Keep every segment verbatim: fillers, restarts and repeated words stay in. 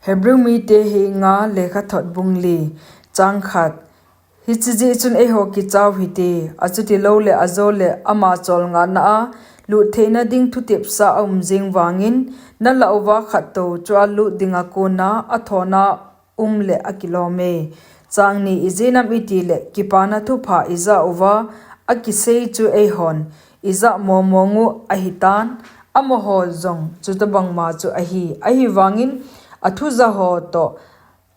Hebrew mite henga lekhathot bung li, chang khat. Hiche jeh chun eiho kichau hite, achuti louleh ajole ama cholngahna a lut theina ding thutepsa aum jeng vangin, nalah uva khat tou chu alut dinga kona athona um le akilom e. Chang ni, ijeh inem itileh, Kipana Thupha ija uva akisei chu eihon ija momong u ahitan, amaho jong chutobangma chu ahi. Ahivangin athuja ho toh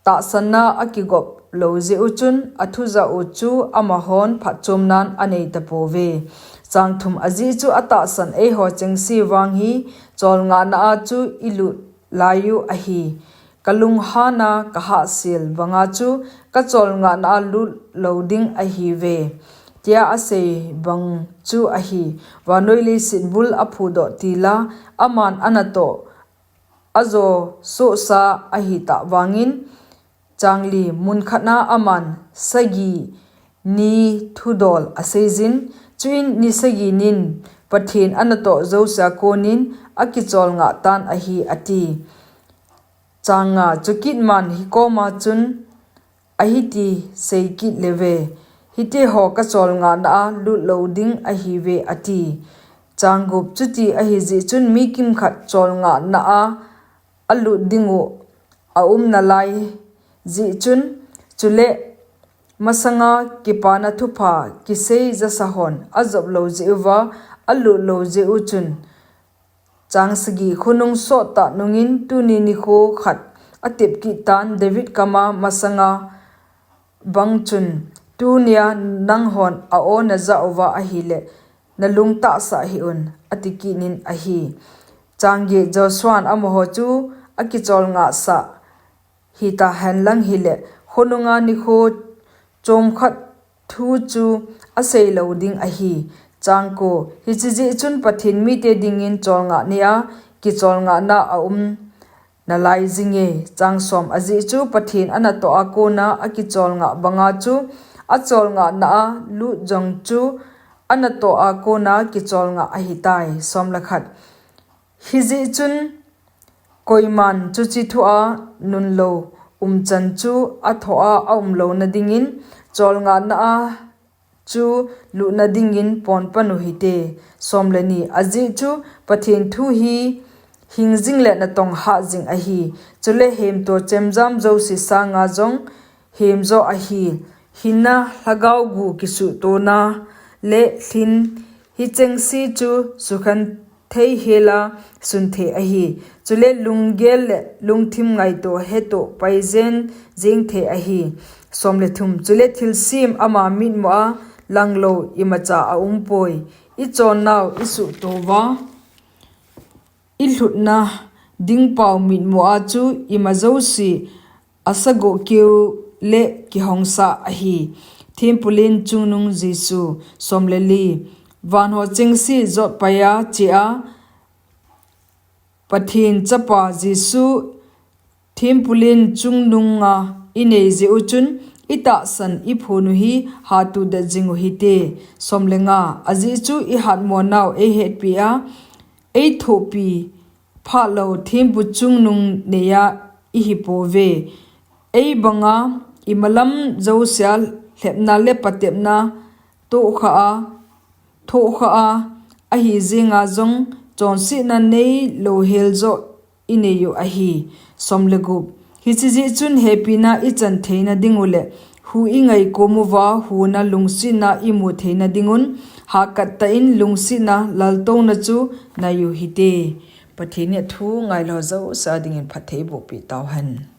tahsanna akigop lou jeh u chun, athuja u chu amahon phatchomnan anei tapouve. Chang thum, ajeh chu atahsan eiho chengse vang hi cholngahna a chu ilut lai u ahi. Kalunghana kahahsel banga chu kacholngahna a lut lou ding ahiuve, tia asei bang chu ahi. Vannoi leiset bul aphudoh tila, aman anatoh ajo sohsa ahitah vangin, chang li, mun khatna aman sagi ni thudol aseijin, chuin ni sagi nin Pathen anatoh jousea konin akicholngah tan ahi, ati. Chang nga, chukit man hikoma chun ahiti seikit leuve, hiteho kacholngahna a lut lou ding ahiuve, ati. Chang gup, chuti ahijeh chun mi kimkhat cholngahna a alut ding u aum nalai jeh chun, chule masanga Kipana Thupha kisei jasahon ajop lou jeh uva alut lou jeh u chun, chang sagi, khonung sottah nungin tuni nikho khat atep kit tan, David kama masanga bang chun, tunia nanghon a-o najah uva ahileh, nalung tahsah hih un, ati kitnin ahi. Chang get, Joshuan amaho chu akicholngahsah hitahen lang hileh, khonunga nikho chomkhat thu chu asei lou ding ahi. Chang ko, hiche jeh chun Pathen mite dingin cholngah nia kicholngahna aum nalai jinge. Chang som, ajeh chu Pathen anatoh a kona akicholngah banga chu acholngahna a lut jong chu anatoh a kona kicholngah ahitai. Som le khat, hijeh chun koiman chuche thua nunlou umchan chu athoh a aum louna dingin, cholngahna a chu lutna dingin ponpan u hite. Som le ni, ajeh chu Pathen thu hi hing jing le natong hah jing ahi. Chule hemto chemjam jouse sanga jong hemjo ahi. Hinna lhagao gu kisuhtona le lhin hichengse chu sukhen thei hela sunthei ahi. Chule lunggel le lungthim ngaito hetoh paijen jeng thei ahi. Som le thum, chule thilsem ama mitmu a langlou imacha aumpoi. Ichonnau isuhtouva ilhutna dingpau mitmu a chu ima jouse asagoh keu le kihongsa ahi. Thempulen chungnung Jesu. Som le li, vanho chengse jotpaiya chea Pathen Chapa Jesu thempulen chungnunga inei jeh u chun, itahsan iphon u hi hatudet jing u hite. Som le nga, ajeh chu ihatmonau eihetpia, eithopi phatlou thempu chungnung neiya ihipouve. Eibanga imalam jousea lhepna le patepna tohkhah a, thohkhah a, ahi jenga jong chonsetna neilou heljoh inei u ahi. Som le gup, hiche jeh chun hepina ichan theina ding u le hu ingaikom uva huna lungsetna imu theina dingun, hahkattah in lungsetna laltouna chu nai u hite. Pathen in athu ngailou jouse a dingin phatthei bohpeh tauhen.